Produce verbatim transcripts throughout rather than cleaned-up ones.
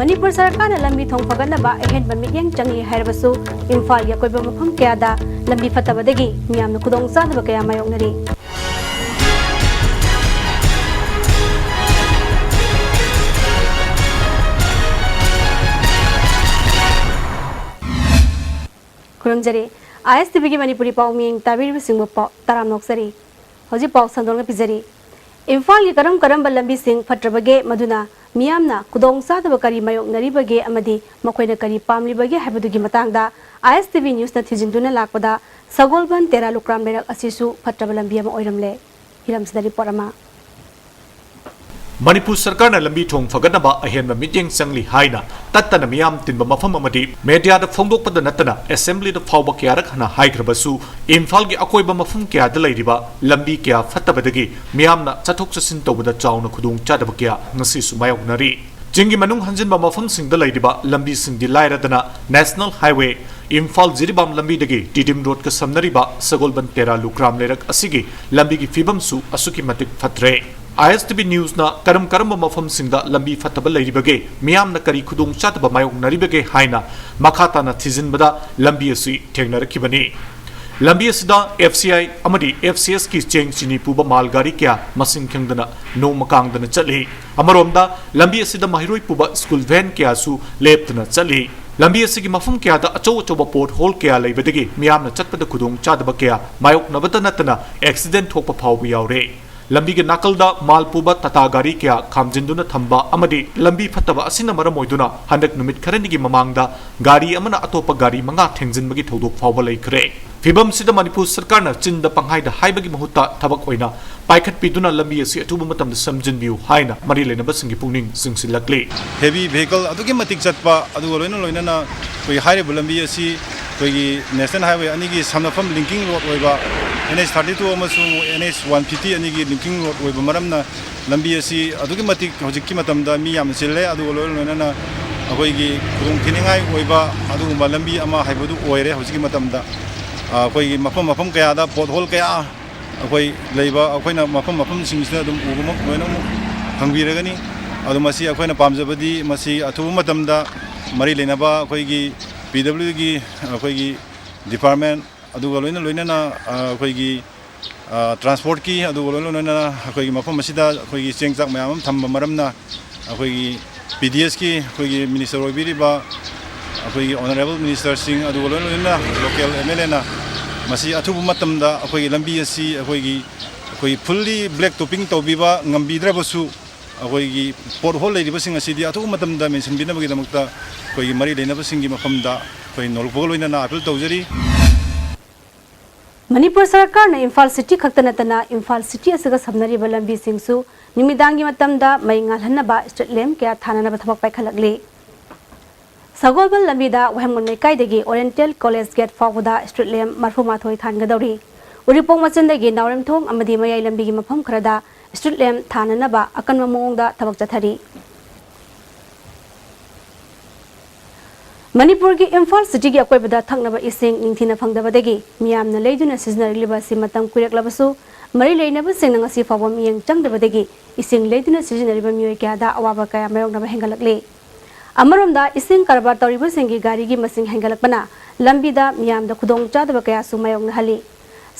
ꯃꯅꯤꯄꯨꯔ ꯁꯔꯀꯥꯔꯅ ꯂꯝꯕꯤ ꯊꯣꯡ ꯐꯒꯠꯅꯕ ꯑꯍꯦꯟꯕ ꯃꯤꯠꯌꯦꯡ ꯆꯪꯂꯤ ꯍꯥꯏꯔꯕꯁꯨ, ꯏꯝꯐꯥꯜꯒꯤ ꯑꯀꯣꯏꯕ ꯃꯐꯝ ꯀꯌꯥꯗ ꯂꯝꯕꯤ ꯐꯠꯇꯕꯗꯒꯤ ꯃꯤꯌꯥꯝꯅ ꯈꯨꯗꯣꯡ ꯆꯥꯗꯕ ꯀꯌꯥ ꯃꯥꯌꯣꯛꯅꯔꯤ꯫ ꯈꯨꯔꯨꯝꯖꯔꯤ꯫ ꯑꯥꯏ ꯑꯦꯁ ꯇꯤ ꯚꯤꯒꯤ ꯃꯅꯤꯄꯨꯔꯤ ꯄꯥꯎ ꯃꯤꯡ ꯇꯥꯕꯤꯔꯤꯕꯁꯤꯡꯕꯨ ꯄꯥꯎ ꯇꯔꯥꯝꯅ ꯑꯣꯛꯆꯔꯤ꯫ ꯍꯧꯖꯤꯛ ꯄꯥꯎ ꯁꯟꯗꯣꯛꯅ ꯄꯤꯖꯔꯤ꯫ ꯏꯝꯐꯥꯜꯒꯤ ꯀꯔꯝ ꯀꯔꯝꯕ ꯂꯝꯕꯤꯁꯤꯡ ꯐꯠꯇ꯭ꯔꯕꯒꯦ, ꯃꯗꯨꯅ ꯃꯤꯌꯥꯝꯅ ꯈꯨꯗꯣꯡꯆꯥꯗꯕ ꯀꯔꯤ ꯃꯥꯌꯣꯛꯅꯔꯤꯕꯒꯦ ꯑꯃꯗꯤ ꯃꯈꯣꯏꯅ ꯀꯔꯤ ꯄꯥꯝꯂꯤꯕꯒꯦ ꯍꯥꯏꯕꯗꯨꯒꯤ ꯃꯇꯥꯡꯗ ꯑꯥꯏ ꯑꯦꯁ ꯇꯤ ꯚꯤ ꯅ꯭ꯌꯨꯁꯅ ꯊꯤꯖꯤꯟꯗꯨꯅ ꯂꯥꯛꯄꯗ ꯁꯒꯣꯜꯕꯟ ꯇꯦꯔꯥ ꯂꯨꯀ꯭ꯔꯥꯝ ꯂꯩꯔꯛ ꯑꯁꯤꯁꯨ ꯐꯠꯇ꯭ꯔꯕ ꯂꯝꯕꯤ ꯑꯃ ꯑꯣꯏꯔꯝꯂꯦ꯫ ꯐꯤꯂꯝꯁꯤꯗ ꯔꯤꯄꯣꯔꯠ ꯑꯃ꯫ ꯃꯅꯤꯄꯨꯔ ꯁꯔꯀꯥꯔꯅ ꯂꯝꯕꯤ ꯊꯣꯡ ꯐꯒꯠꯅꯕ ꯑꯍꯦꯟꯕ ꯃꯤꯠꯌꯦꯡ ꯆꯪꯂꯤ ꯍꯥꯏꯅ ꯇꯠꯇꯅ ꯃꯤꯌꯥꯝ ꯇꯤꯟꯕ ꯃꯐꯝ ꯑꯃꯗꯤ ꯃꯦꯗꯤꯌꯥꯗ ꯐꯣꯡꯗꯣꯛꯄꯗ ꯅꯠꯇꯅ ꯑꯦꯁꯦꯝꯕ꯭ꯂꯤꯗ ꯐꯥꯎꯕ ꯀꯌꯥꯔꯛ ꯍꯟꯅ ꯍꯥꯏꯈ꯭ꯔꯕꯁꯨ, ꯏꯝꯐꯥꯜꯒꯤ ꯑꯀꯣꯏꯕ ꯃꯐꯝ ꯀꯌꯥꯗ ꯂꯩꯔꯤꯕ ꯂꯝꯕꯤ ꯀꯌꯥ ꯐꯠꯇꯕꯗꯒꯤ ꯃꯤꯌꯥꯝꯅ ꯆꯠꯊꯣꯛ ꯆꯠꯁꯤꯟ ꯇꯧꯕꯗ ꯆꯥꯎꯅ ꯈꯨꯗꯣꯡꯆꯥꯗꯕ ꯀꯌꯥ ꯉꯁꯤꯁꯨ ꯃꯥꯌꯣꯛꯅꯔꯤ꯫ ꯆꯤꯡꯒꯤ ꯃꯅꯨꯡ ꯍꯟꯖꯤꯟꯕ ꯃꯐꯝꯁꯤꯡꯗ ꯂꯩꯔꯤꯕ ꯂꯝꯕꯤꯁꯤꯡꯗꯤ ꯂꯥꯏꯔꯗꯅ, ꯅꯦꯁꯅꯦꯜ ꯍꯥꯏꯋꯦ ꯏꯝꯐꯥꯜ ꯖꯤꯔꯤꯕꯥꯝ ꯂꯝꯕꯤꯗꯒꯤ ꯇꯤꯗꯤꯝ ꯔꯣꯗꯀ ꯁꯝꯅꯔꯤꯕ ꯁꯒꯣꯜꯕꯟ ꯇꯦꯔꯥ ꯂꯨꯀ꯭ꯔꯥꯝ ꯂꯩꯔꯛ ꯑꯁꯤꯒꯤ ꯂꯝꯕꯤꯒꯤ ꯐꯤꯕꯝꯁꯨ ꯑꯁꯨꯛꯀꯤ ꯃꯇꯤꯛ ꯐꯠꯇ꯭ꯔꯦ꯫ ꯑꯥꯏ ꯑꯦꯁ ꯇꯤ ꯚꯤ ꯅ꯭ꯌꯨꯁꯅ ꯀꯔꯝ ꯀꯔꯝꯕ ꯃꯐꯝꯁꯤꯡꯗ ꯂꯝꯕꯤ ꯐꯠꯇꯕ ꯂꯩꯔꯤꯕꯒꯦ, ꯃꯤꯌꯥꯝꯅ ꯀꯔꯤ ꯈꯨꯗꯣꯡꯆꯥꯗꯕ ꯃꯥꯌꯣꯛꯅꯔꯤꯕꯒꯦ ꯍꯥꯏꯅ ꯃꯈꯥ ꯇꯥꯅ ꯊꯤꯖꯤꯟꯕꯗ ꯂꯝꯕꯤ ꯑꯁꯤ ꯊꯦꯡꯅꯔꯛꯈꯤꯕꯅꯤ꯫ ꯂꯝꯕꯤ ꯑꯁꯤꯗ ꯑꯦꯐ ꯁꯤ ꯑꯥꯏ ꯑꯃꯗꯤ ꯑꯦꯐ ꯁꯤ ꯑꯦꯁꯀꯤ ꯆꯦꯡ ꯆꯤꯅꯤ ꯄꯨꯕ ꯃꯥꯜ ꯒꯥꯔꯤ ꯀꯌꯥ ꯃꯁꯤꯡ ꯈꯪꯗꯅ ꯅꯣꯡꯃ ꯀꯥꯡꯗꯅ ꯆꯠꯂꯤ꯫ ꯑꯃꯔꯣꯝꯗ, ꯂꯝꯕꯤ ꯑꯁꯤꯗ ꯃꯍꯩꯔꯣꯏ ꯄꯨꯕ ꯁ꯭ꯀꯨꯜ ꯚꯦꯟ ꯀꯌꯥꯁꯨ ꯂꯦꯞꯇꯅ ꯆꯠꯂꯤ꯫ ꯂꯝꯕꯤ ꯑꯁꯤꯒꯤ ꯃꯐꯝ ꯀꯌꯥꯗ ꯑꯆꯧ ꯑꯆꯧꯕ ꯄꯣꯠ ꯍꯣꯜ ꯀꯌꯥ ꯂꯩꯕꯗꯒꯤ ꯃꯤꯌꯥꯝꯅ ꯆꯠꯄꯗ ꯈꯨꯗꯣꯡ ꯆꯥꯗꯕ ꯀꯌꯥ ꯃꯥꯌꯣꯛꯅꯕꯇ ꯅꯠꯇꯅ ꯑꯦꯛꯁꯤꯗꯦꯟ ꯊꯣꯛꯄ ꯐꯥꯎꯕ ꯌꯥꯎꯔꯦ꯫ ꯂꯝꯕꯤꯒꯤ ꯅꯥꯀꯜꯗ ꯃꯥꯜ ꯄꯨꯕ ꯇꯥꯇꯥ ꯒꯥꯔꯤ ꯀꯌꯥ ꯈꯥꯝꯖꯤꯟꯗꯨꯅ ꯊꯝꯕ ꯑꯃꯗꯤ ꯂꯝꯕꯤ ꯐꯠꯇꯕ ꯑꯁꯤꯅ ꯃꯔꯝ ꯑꯣꯏꯗꯨꯅ ꯍꯟꯗꯛ ꯅꯨꯃꯤꯠ ꯈꯔꯅꯤꯒꯤ ꯃꯃꯥꯡꯗ ꯒꯥꯔꯤ ꯑꯃꯅ ꯑꯇꯣꯞꯄ ꯒꯥꯔꯤ ꯃꯉꯥ ꯊꯦꯡꯖꯤꯟꯕꯒꯤ ꯊꯧꯗꯣꯛ ꯐꯥꯎꯕ ꯂꯩꯈ꯭ꯔꯦ꯫ ꯐꯤꯕꯝꯁꯤꯗ ꯃꯅꯤꯄꯨꯔ ꯁꯔꯀꯥꯔꯅ ꯆꯤꯟꯗ ꯄꯪꯍꯥꯏꯗ ꯍꯥꯏꯕꯒꯤ ꯃꯍꯨꯠꯇ ꯊꯕꯛ ꯑꯣꯏꯅ ꯄꯥꯏꯈꯠꯄꯤꯗꯨꯅ ꯂꯝꯕꯤ ꯑꯁꯤ ꯑꯊꯨꯕ ꯃꯇꯝꯗ ꯁꯦꯝꯖꯤꯟꯕꯤꯌꯨ ꯍꯥꯏꯅ ꯃꯔꯤ ꯂꯩꯅꯕꯁꯤꯡꯒꯤ ꯄꯨꯛꯅꯤꯡ ꯆꯤꯡꯁꯤꯜꯂꯛꯂꯤ꯫ ꯍꯦꯚꯤ ꯚꯦꯍꯤꯀꯜ ꯑꯗꯨꯛꯀꯤ ꯃꯇꯤꯛ ꯆꯠꯄ, ꯑꯗꯨꯒ ꯂꯣꯏꯅ ꯂꯣꯏꯅꯅ ꯑꯩꯈꯣꯏꯒꯤ ꯍꯥꯏꯔꯤꯕ ꯂꯝꯕꯤ ꯑꯁꯤ ꯑꯩꯈꯣꯏꯒꯤ ꯅꯦꯁꯅꯦꯜ ꯍꯥꯏꯋꯦ ꯑꯅꯤꯒꯤ ꯁꯝꯅꯐꯝ ꯂꯤꯡꯀꯤꯡ ꯔꯣꯗ ꯑꯣꯏꯕ, ꯑꯦꯟ ꯑꯩꯆ ꯊꯥꯔꯇꯤ ꯇꯨ ꯑꯃꯁꯨꯡ ꯑꯦꯟ ꯑꯩꯆ ꯋꯥꯟ ꯐꯤꯐꯇꯤ ꯑꯅꯤꯒꯤ ꯂꯤꯡꯀꯤꯡ ꯔꯣꯗ ꯑꯣꯏꯕ ꯃꯔꯝꯅ ꯂꯝꯕꯤ ꯑꯁꯤ ꯑꯗꯨꯛꯀꯤ ꯃꯇꯤꯛ ꯍꯧꯖꯤꯛꯀꯤ ꯃꯇꯝꯗ ꯃꯤ ꯌꯥꯝꯅ ꯆꯤꯜꯂꯦ꯫ ꯑꯗꯨꯒ ꯂꯣꯏꯅ ꯂꯣꯏꯅꯅ ꯑꯩꯈꯣꯏꯒꯤ ꯈꯨꯗꯣꯡꯊꯤꯅꯤꯡꯉꯥꯏ ꯑꯣꯏꯕ ꯑꯗꯨꯒꯨꯝꯕ ꯂꯝꯕꯤ ꯑꯃ ꯍꯥꯏꯕꯗꯨ ꯑꯣꯏꯔꯦ ꯍꯧꯖꯤꯛꯀꯤ ꯃꯇꯝꯗ꯫ ꯑ, ꯑꯩꯈꯣꯏꯒꯤ ꯃꯐꯝ ꯃꯐꯝ ꯀꯌꯥꯗ ꯄꯣꯠꯍꯣꯜ ꯀꯌꯥ ꯑꯩꯈꯣꯏ ꯂꯩꯕ, ꯑꯩꯈꯣꯏꯅ ꯃꯐꯝ ꯃꯐꯝꯁꯤꯡꯁꯤꯗ ꯑꯗꯨꯝ ꯎꯕꯃꯛ ꯂꯣꯏꯅꯃꯛ ꯐꯪꯕꯤꯔꯒꯅꯤ꯫ ꯑꯗꯨ ꯃꯁꯤ ꯑꯩꯈꯣꯏꯅ ꯄꯥꯝꯖꯕꯗꯤ ꯃꯁꯤ ꯑꯊꯨꯕ ꯃꯇꯝꯗ ꯃꯔꯤ ꯂꯩꯅꯕ ꯑꯩꯈꯣꯏꯒꯤ ꯄꯤ ꯗꯕ꯭ꯂꯤꯎꯒꯤ ꯑꯩꯈꯣꯏꯒꯤ ꯗꯤꯄꯥꯔꯠꯃꯦꯟ ꯑꯗꯨꯒ ꯂꯣꯏꯅ ꯂꯣꯏꯅꯅ, ꯑ, ꯑꯩꯈꯣꯏꯒꯤ, ꯑ, ꯇ꯭ꯔꯥꯟꯁꯄꯣꯔꯠꯀꯤ ꯑꯗꯨꯒ ꯂꯣꯏꯅ ꯂꯣꯏꯅꯅ ꯑꯩꯈꯣꯏꯒꯤ ꯃꯐꯝ ꯑꯁꯤꯗ ꯑꯩꯈꯣꯏꯒꯤ ꯆꯦꯡ ꯆꯥꯛ ꯃꯌꯥꯝ ꯑꯃ ꯊꯝꯕ ꯃꯔꯝꯅ ꯑꯩꯈꯣꯏꯒꯤ ꯄꯤ ꯗꯤ ꯑꯦꯁꯀꯤ ꯑꯩꯈꯣꯏꯒꯤ ꯃꯤꯅꯤꯁꯇꯔ ꯑꯣꯏꯕꯤꯔꯤꯕ ꯑꯩꯈꯣꯏꯒꯤ ꯑꯣꯅꯔꯦꯕꯜ ꯃꯤꯅꯤꯁꯇꯔꯁꯤꯡ ꯑꯗꯨꯒ ꯂꯣꯏꯅ ꯂꯣꯏꯅꯅ ꯂꯣꯀꯦꯜ ꯑꯦꯝ ꯑꯦꯜ ꯑꯦꯅ ꯃꯁꯤ ꯑꯊꯨꯕ ꯃꯇꯝꯗ ꯑꯩꯈꯣꯏꯒꯤ ꯂꯝꯕꯤ ꯑꯁꯤ ꯑꯩꯈꯣꯏꯒꯤ, ꯑꯩꯈꯣꯏ ꯐꯨꯜꯂꯤ ꯕ꯭ꯂꯦꯛ ꯇꯣꯞꯄꯤꯡ ꯇꯧꯕꯤꯕ ꯉꯝꯕꯤꯗ꯭ꯔꯕꯁꯨ ꯑꯩꯈꯣꯏꯒꯤ ꯄꯣꯠ ꯍꯣꯜ ꯂꯩꯔꯤꯕꯁꯤꯡ ꯑꯁꯤꯗꯤ ꯑꯊꯨꯕ ꯃꯇꯝꯗ ꯃꯦꯟꯁꯤꯟꯕꯤꯅꯕꯒꯤꯗꯃꯛꯇ ꯑꯩꯈꯣꯏꯒꯤ ꯃꯔꯤ ꯂꯩꯅꯕꯁꯤꯡꯒꯤ ꯃꯐꯝꯗ ꯑꯩꯈꯣꯏ ꯅꯧꯂꯨꯛꯄꯒ ꯂꯣꯏꯅꯅ ꯑꯥꯄꯤꯜ ꯇꯧꯖꯔꯤ꯫ ꯃꯅꯤꯄꯨꯔ ꯁꯔꯀꯥꯔꯅ ꯏꯝꯐꯥꯜ ꯁꯤꯇꯤ ꯈꯛꯇ ꯅꯠꯇꯅ ꯏꯝꯐꯥꯜ ꯁꯤꯇꯤ ꯑꯁꯤꯒ ꯁꯝꯅꯔꯤꯕ ꯂꯝꯕꯤꯁꯤꯡꯁꯨ ꯅꯨꯃꯤꯗꯥꯡꯒꯤ ꯃꯇꯝꯗ ꯃꯩ ꯉꯥꯜꯍꯟꯅꯕ ꯁ꯭ꯇ꯭ꯔꯤꯠ ꯂꯦꯝꯞ ꯀꯌꯥ ꯊꯥꯅꯅꯕ ꯊꯕꯛ ꯄꯥꯏꯈꯠꯂꯛꯂꯤ꯫ ꯁꯒꯣꯜꯕꯟ ꯂꯝꯕꯤꯗ ꯋꯥꯍꯦꯡꯕꯝ ꯂꯩꯀꯥꯏꯗꯒꯤ ꯑꯣꯔꯤꯌꯦꯟꯇꯦꯜ ꯀꯣꯂꯦꯖ ꯒꯦꯠ ꯐꯥꯎꯕꯗ ꯁ꯭ꯇ꯭ꯔꯤꯠ ꯂꯦꯝꯞ ꯃꯔꯐꯨ ꯃꯥꯊꯣꯏ ꯊꯥꯟꯒꯗꯧꯔꯤ꯫ ꯎꯔꯤꯄꯣꯛ ꯃꯆꯤꯟꯗꯒꯤ ꯅꯥꯎꯔꯦꯝꯊꯣꯡ ꯑꯃꯗꯤ ꯃꯌꯥꯏ ꯂꯝꯕꯤꯒꯤ ꯃꯐꯝ ꯈꯔꯗ ꯁ꯭ꯇ꯭ꯔꯤꯠ ꯂꯦꯝꯞ ꯊꯥꯅꯅꯕ ꯑꯀꯟꯕ ꯃꯑꯣꯡꯗ ꯊꯕꯛ ꯆꯠꯊꯔꯤ꯫ ꯃꯅꯤꯄꯨꯔꯒꯤ ꯏꯝꯐꯥꯜ ꯁꯤꯇꯤꯒꯤ ꯑꯀꯣꯏꯕꯗ ꯊꯛꯅꯕ ꯏꯁꯤꯡ ꯅꯤꯡꯊꯤꯅ ꯐꯪꯗꯕꯗꯒꯤ ꯃꯤꯌꯥꯝꯅ ꯂꯩꯗꯨꯅ ꯁꯤꯖꯤꯟꯅꯔꯛꯂꯤꯕ ꯑꯁꯤ ꯃꯇꯝ ꯀꯨꯏꯔꯛꯂꯕꯁꯨ, ꯃꯔꯤ ꯂꯩꯅꯕꯁꯤꯡꯅ ꯉꯁꯤ ꯐꯥꯎꯕ ꯃꯤꯠꯌꯦꯡ ꯆꯪꯗꯕꯗꯒꯤ ꯏꯁꯤꯡ ꯂꯩꯗꯨꯅ ꯁꯤꯖꯤꯟꯅꯔꯤꯕ ꯃꯤꯑꯣꯏ ꯀꯌꯥꯗ ꯑꯋꯥꯕ ꯀꯌꯥ ꯃꯥꯌꯣꯛꯅꯕ ꯍꯦꯟꯒꯠꯂꯛꯂꯤ꯫ ꯑꯃꯔꯣꯝꯗ, ꯏꯁꯤꯡ ꯀꯔꯕꯥꯔ ꯇꯧꯔꯤꯕꯁꯤꯡꯒꯤ ꯒꯥꯔꯤꯒꯤ ꯃꯁꯤꯡ ꯍꯦꯟꯒꯠꯂꯛꯄꯅ ꯂꯝꯕꯤꯗ ꯃꯤꯌꯥꯝꯗ ꯈꯨꯗꯣꯡꯆꯥꯗꯕ ꯀꯌꯥꯁꯨ ꯃꯥꯌꯣꯛꯅꯍꯜꯂꯤ꯫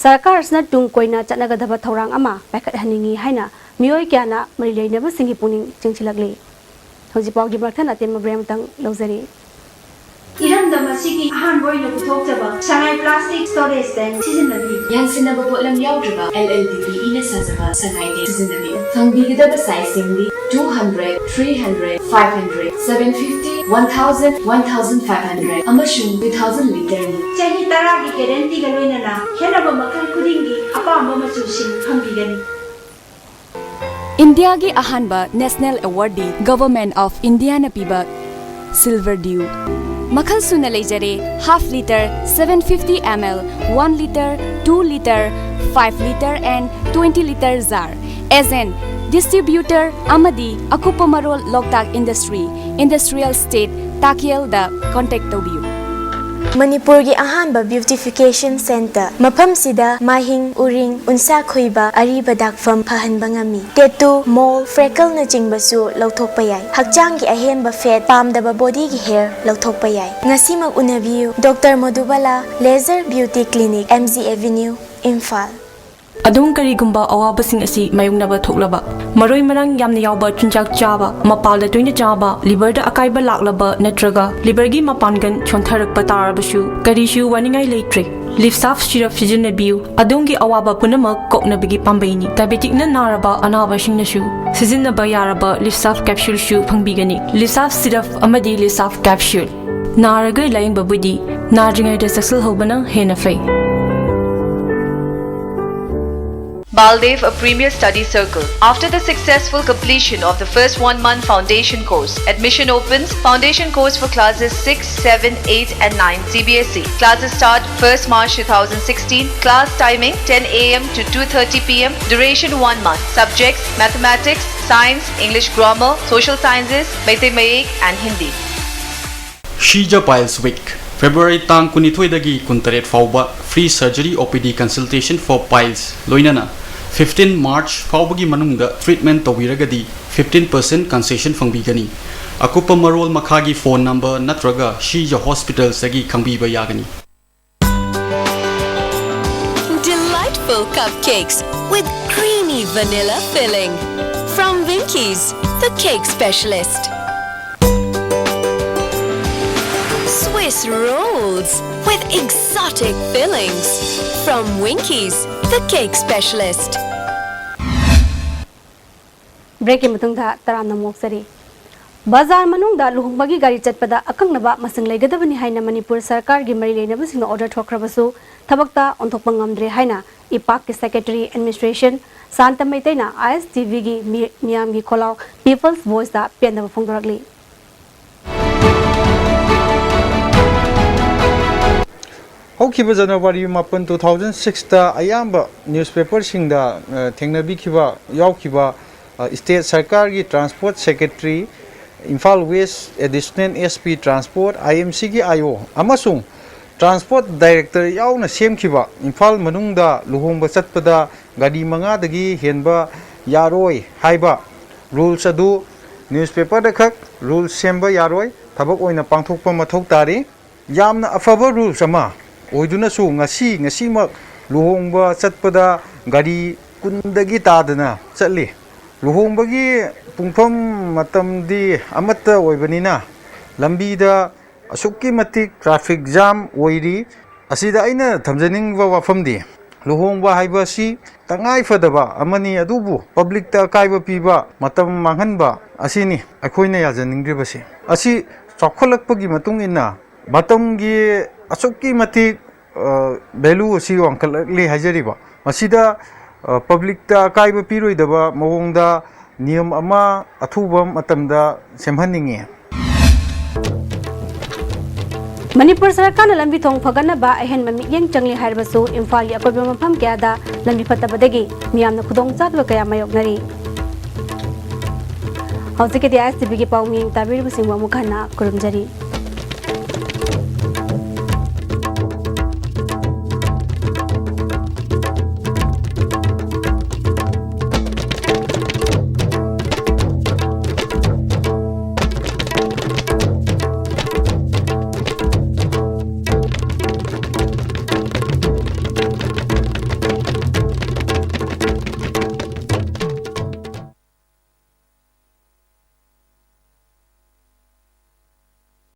ꯁꯔꯀꯥꯔ ꯑꯁꯤꯅ ꯇꯨꯡ ꯀꯣꯏꯅ ꯆꯠꯅꯒꯗꯕ ꯊꯧꯔꯥꯡ ꯑꯃ ꯄꯥꯏꯈꯠꯍꯟꯅꯤꯡꯏ ꯍꯥꯏꯅ ꯃꯤꯑꯣꯏ ꯀꯌꯥꯅ ꯃꯔꯤ ꯂꯩꯅꯕꯁꯤꯡꯒꯤ ꯄꯨꯛꯅꯤꯡ ꯆꯤꯡꯁꯤꯜꯂꯛꯂꯤ꯫ ꯍꯧꯖꯤꯛ ꯄꯥꯎꯒꯤ ꯃꯊꯪ ꯑꯇꯦꯟꯕ ꯕ꯭ꯔꯦꯛ ꯑꯃꯇꯪ ꯂꯧꯖꯔꯤ꯫ ꯏꯔꯝꯗꯝ ꯑꯁꯤꯒꯤ ꯑꯍꯥꯟꯕ ꯑꯣꯏꯅ ꯄꯨꯊꯣꯛꯆꯕ ꯁꯉꯥꯏ plastic storage tank ꯁꯤꯖꯤꯟꯅꯕꯤꯌꯨ꯫ ꯌꯥꯟꯁꯤꯟꯅꯕ ꯄꯣꯠꯂꯝ ꯌꯥꯎꯗ꯭ꯔꯕ L L D P E ꯅ ꯁꯥꯖꯕ ꯁꯉꯥꯏ tank ꯁꯤꯖꯤꯟꯅꯕꯤꯌꯨ꯫ ꯐꯪꯕꯤꯒꯗꯕ size ꯁꯤꯡꯗꯤ two hundred, three hundred, five hundred, seven fifty, one thousand, one thousand five hundred ꯑꯃꯁꯨꯡ two thousand liter ꯅꯤ꯫ ꯆꯍꯤ ꯇꯔꯥꯒꯤ guarantee ꯒ ꯂꯣꯏꯅꯅ ꯈꯦꯠꯅꯕ ꯃꯈꯜ ꯈꯨꯗꯤꯡꯒꯤ ꯑꯄꯥꯝꯕ ꯃꯆꯨꯁꯤꯡ ꯐꯪꯕꯤꯒꯅꯤ꯫ ꯏꯟꯗꯤꯌꯥꯒꯤ ꯑꯍꯥꯟꯕ national award D Government of India ꯅ ꯄꯤꯕ Silver Dew ꯃꯈꯜ ꯁꯨꯅ ꯂꯩꯖꯔꯦ: half litre, seven fifty M L, one litre, two litre, five litre and twenty litre jar꯫ Agent, distributor ꯑꯃꯗꯤ ꯑꯀꯨꯞꯄ ꯃꯔꯣꯜ ꯂꯣꯛꯇꯥꯛ Industry, Industrial Estate, ꯇꯥꯀꯦꯜꯗ contact ꯇꯧꯕꯤꯌꯨ꯫ ꯃꯅꯤꯄꯨꯔꯒꯤ ꯑꯍꯥꯟꯕ beautification centre꯫ ꯃꯐꯝꯁꯤꯗ ꯃꯥꯏꯍꯤꯡ, ꯎꯔꯤꯡ, ꯎꯟꯁꯥ ꯈꯨꯏꯕ, ꯑꯔꯤꯕ ꯗꯥꯛꯐꯝ ꯐꯍꯟꯕ ꯉꯝꯃꯤ꯫ Tattoo, mole, freckleꯅꯆꯤꯡꯕꯁꯨ ꯂꯧꯊꯣꯛꯄ ꯌꯥꯏ꯫ ꯍꯛꯆꯥꯡꯒꯤ ꯑꯍꯦꯟꯕ fat, ꯄꯥꯝꯗꯕ bodyꯒꯤ hair ꯂꯧꯊꯣꯛꯄ ꯌꯥꯏ꯫ ꯉꯁꯤꯃꯛ ꯎꯅꯕꯤꯌꯨ, Doctor ꯃꯣꯗꯨꯕꯥꯂꯥ Laser Beauty Clinic, M G Avenue, Imphal. ꯑꯗꯣꯝ ꯀꯔꯤꯒꯨꯝꯕ ꯑꯋꯥꯕꯁꯤꯡ ꯑꯁꯤ ꯃꯥꯌꯣꯛꯅꯕ ꯊꯣꯛꯂꯕ, ꯃꯔꯣꯏ ꯃꯔꯥꯡ ꯌꯥꯝꯅ ꯌꯥꯎꯕ ꯆꯤꯟꯖꯥꯛ ꯆꯥꯕ, ꯃꯄꯥꯜꯗ ꯇꯣꯏꯅ ꯆꯥꯕ, liverꯗ ꯑꯀꯥꯏꯕ ꯂꯥꯛꯂꯕ ꯅꯠꯇ꯭ꯔꯒ liverꯒꯤ ꯃꯄꯥꯡꯒꯜ ꯁꯣꯟꯊꯔꯛꯄ ꯇꯥꯔꯕꯁꯨ, ꯀꯔꯤꯁꯨ ꯋꯥꯅꯤꯡꯉꯥꯏ ꯂꯩꯇ꯭ꯔꯦ꯫ Livsaf syrup ꯁꯤꯖꯤꯟꯅꯕꯤꯌꯨ꯫ ꯑꯗꯣꯝꯒꯤ ꯑꯋꯥꯕ ꯄꯨꯝꯅꯃꯛ ꯀꯣꯛꯅꯕꯒꯤ ꯄꯥꯝꯕꯩꯅꯤ꯫ Diabeticꯅ ꯅꯥꯔꯕ ꯑꯅꯥꯕꯁꯤꯡꯅꯁꯨ ꯁꯤꯖꯤꯟꯅꯕ ꯌꯥꯔꯕ Livsaf capsuleꯁꯨ ꯐꯪꯕꯤꯒꯅꯤ꯫ Livsaf syrup ꯑꯃꯗꯤ Livsaf capsule꯫ ꯅꯥꯔꯒ ꯂꯥꯌꯦꯡꯕꯕꯨꯗꯤ ꯅꯥꯗ꯭ꯔꯤꯉꯩꯗ ꯆꯦꯛꯁꯤꯜꯍꯧꯕꯅ ꯍꯦꯟꯅ ꯐꯩ꯫ Baldev, a premier study circle. After the successful completion of the first one month foundation course, admission opens. Foundation course for classes six, seven, eight, and nine C B S E. Classes start first March two thousand sixteen. Class timing ten A M to two thirty P M. Duration one month. Subjects: mathematics, science, English grammar, social sciences, Meitei Mayek, and Hindi. Shija Piles Week, February ꯇꯥꯡ ꯀꯨꯟꯅꯤꯊꯣꯏꯗꯒꯤ ꯀꯨꯟꯇꯔꯦꯠ ꯐꯥꯎꯕ free surgery O P D consultation for piles, ꯂꯣꯏꯅꯅ fifteen March ꯐꯥꯎꯕꯒꯤ ꯃꯅꯨꯡꯗ treatment ꯇꯧꯕꯤꯔꯒꯗꯤ fifteen percent concession ꯐꯪꯕꯤꯒꯅꯤ꯫ ꯑꯀꯨꯞꯄ ꯃꯔꯣꯜ ꯃꯈꯥꯒꯤ phone number ꯅꯠꯇ꯭ꯔꯒ Shija Hospitalsꯇꯒꯤ ꯈꯪꯕꯤꯕ ꯌꯥꯒꯅꯤ꯫ Delightful cupcakes with creamy vanilla filling. From Winkies, the cake specialist. Swiss rolls with exotic fillings. From Winkies, the cake specialist. Breakꯀꯤ ꯃꯇꯨꯡꯗ ꯇꯔꯥꯝꯅ ꯑꯃꯨꯛ ꯑꯣꯛꯆꯔꯤ꯫ ꯕꯖꯥꯔ ꯃꯅꯨꯡꯗ ꯂꯨꯍꯣꯡꯕꯒꯤ ꯒꯥꯔꯤ ꯆꯠꯄꯗ ꯑꯀꯛꯅꯕ ꯃꯁꯤꯡ ꯂꯩꯒꯗꯕꯅꯤ ꯍꯥꯏꯅ ꯃꯅꯤꯄꯨꯔ ꯁꯔꯀꯥꯔꯒꯤ ꯃꯔꯤ ꯂꯩꯅꯕꯁꯤꯡꯅ order ꯊꯣꯛꯈ꯭ꯔꯕꯁꯨ ꯊꯕꯛꯇ ꯑꯣꯟꯊꯣꯛꯄ ꯉꯝꯗ꯭ꯔꯦ ꯍꯥꯏꯅ ꯏꯄꯥꯛꯀꯤ secretary administration ꯁꯥꯟꯇ ꯃꯩꯇꯩꯅ ISTVꯒꯤ ꯃꯤ-, ꯃꯤꯌꯥꯝꯒꯤ ꯈꯣꯜꯂꯥꯎ People's Voiceꯇ ꯄꯦꯟꯗꯕ ꯐꯣꯡꯗꯣꯔꯛꯂꯤ꯫ ꯍꯧꯈꯤꯕ January ꯃꯥꯄꯟ, two thousand sixꯇ ꯑꯌꯥꯝꯕ newspaperꯁꯤꯡꯗ, ꯑ, ꯊꯦꯡꯅꯕꯤꯈꯤꯕ, ꯌꯥꯎꯈꯤꯕ, ꯑ, state ꯁꯔꯀꯥꯔꯒꯤ transport secretary, Imphal West Additional SP Transport, IMCꯒꯤ IO, ꯑꯃꯁꯨꯡ ꯇ꯭ꯔꯥꯟꯁꯄꯣꯔꯠ ꯗꯥꯏꯔꯦꯛꯇꯔ ꯌꯥꯎꯅ ꯁꯦꯝꯈꯤꯕ ꯏꯝꯐꯥꯜ ꯃꯅꯨꯡꯗ ꯂꯨꯍꯣꯡꯕ ꯆꯠꯄꯗ ꯒꯥꯔꯤ ꯃꯉꯥꯗꯒꯤ ꯍꯦꯟꯕ ꯌꯥꯔꯣꯏ ꯍꯥꯏꯕ ꯔꯨꯜꯁ ꯑꯗꯨ ꯅ꯭ꯌꯨꯁꯄꯦꯄꯔꯗ ꯈꯛ ꯔꯨꯜꯁ ꯁꯦꯝꯕ ꯌꯥꯔꯣꯏ, ꯊꯕꯛ ꯑꯣꯏꯅ ꯄꯥꯡꯊꯣꯛꯄ ꯃꯊꯧ ꯇꯥꯔꯤ꯫ ꯌꯥꯝꯅ ꯑꯐꯕ ꯔꯨꯜꯁ ꯑꯃ ꯑꯣꯏꯗꯨꯅꯁꯨ ꯉꯁꯤ, ꯉꯁꯤꯃꯛ ꯂꯨꯍꯣꯡꯕ ꯆꯠꯄꯗ ꯒꯥꯔꯤ ꯀꯨꯟꯗꯒꯤ ꯇꯥꯗꯅ ꯆꯠꯂꯤ꯫ ꯂꯨꯍꯣꯡꯕꯒꯤ ꯄꯨꯡꯐꯝ ꯃꯇꯝꯗꯤ ꯑꯃꯠꯇ ꯑꯣꯏꯕꯅꯤꯅ ꯂꯝꯕꯤꯗ ꯑꯁꯨꯛꯀꯤ ꯃꯇꯤꯛ ꯇ꯭ꯔꯥꯐꯤꯛ ꯖꯥꯝ ꯑꯣꯏꯔꯤ꯫ ꯑꯁꯤꯗ ꯑꯩꯅ ꯊꯝꯖꯅꯤꯡꯕ ꯋꯥꯐꯝꯗꯤ, ꯂꯨꯍꯣꯡꯕ ꯍꯥꯏꯕ ꯑꯁꯤ ꯇꯉꯥꯏ ꯐꯗꯕ ꯑꯃꯅꯤ, ꯑꯗꯨꯕꯨ ꯄꯕ꯭ꯂꯤꯛꯇ ꯑꯀꯥꯏꯕ ꯄꯤꯕ, ꯃꯇꯝ ꯃꯥꯡꯍꯟꯕ ꯑꯁꯤꯅꯤ ꯑꯩꯈꯣꯏꯅ ꯌꯥꯖꯅꯤꯡꯗ꯭ꯔꯤꯕꯁꯤ꯫ ꯑꯁꯤ ꯆꯥꯎꯈꯠꯂꯛꯄꯒꯤ ꯃꯇꯨꯡ ꯏꯟꯅ ꯃꯇꯝꯒꯤ ꯑꯁꯨꯛꯀꯤ ꯃꯇꯤꯛ, ꯑ, ꯚꯦꯂꯨ ꯑꯁꯤ ꯋꯥꯡꯈꯠꯂꯛꯂꯤ ꯍꯥꯏꯖꯔꯤꯕ꯫ ꯃꯁꯤꯗ, ꯑ, ꯄꯕ꯭ꯂꯤꯛꯇ ꯑꯀꯥꯏꯕ ꯄꯤꯔꯣꯏꯗꯕ ꯃꯑꯣꯡꯗ ꯅꯤꯌꯝ ꯑꯃ ꯑꯊꯨꯕ ꯃꯇꯝꯗ ꯁꯦꯝꯍꯟꯅꯤꯡꯏ꯫ ꯃꯅꯤꯄꯨꯔ ꯁꯔꯀꯥꯔꯅ ꯂꯝꯕꯤ ꯊꯣꯡ ꯐꯒꯠꯅꯕ ꯑꯍꯦꯟꯕ ꯃꯤꯠꯌꯦꯡ ꯆꯪꯂꯤ ꯍꯥꯏꯔꯕꯁꯨ ꯏꯝꯐꯥꯜꯒꯤ ꯑꯀꯣꯏꯕ ꯃꯐꯝ ꯀꯌꯥꯗ ꯂꯝꯕꯤ ꯐꯠꯇꯕꯗꯒꯤ ꯃꯤꯌꯥꯝꯅ ꯈꯨꯗꯣꯡꯆꯥꯗꯕ ꯀꯌꯥ ꯃꯥꯌꯣꯛꯅꯔꯤ꯫ ꯍꯧꯖꯤꯛꯀꯤꯗꯤ ꯑꯥꯏ ꯑꯦꯁ ꯇꯤ ꯚꯤꯒꯤ ꯄꯥꯎ ꯃꯤꯠꯌꯦꯡ ꯇꯥꯕꯤꯔꯤꯕꯁꯤꯡꯕꯨ ꯑꯃꯨꯛ ꯍꯟꯅ ꯈꯨꯔꯨꯝꯖꯔꯤ꯫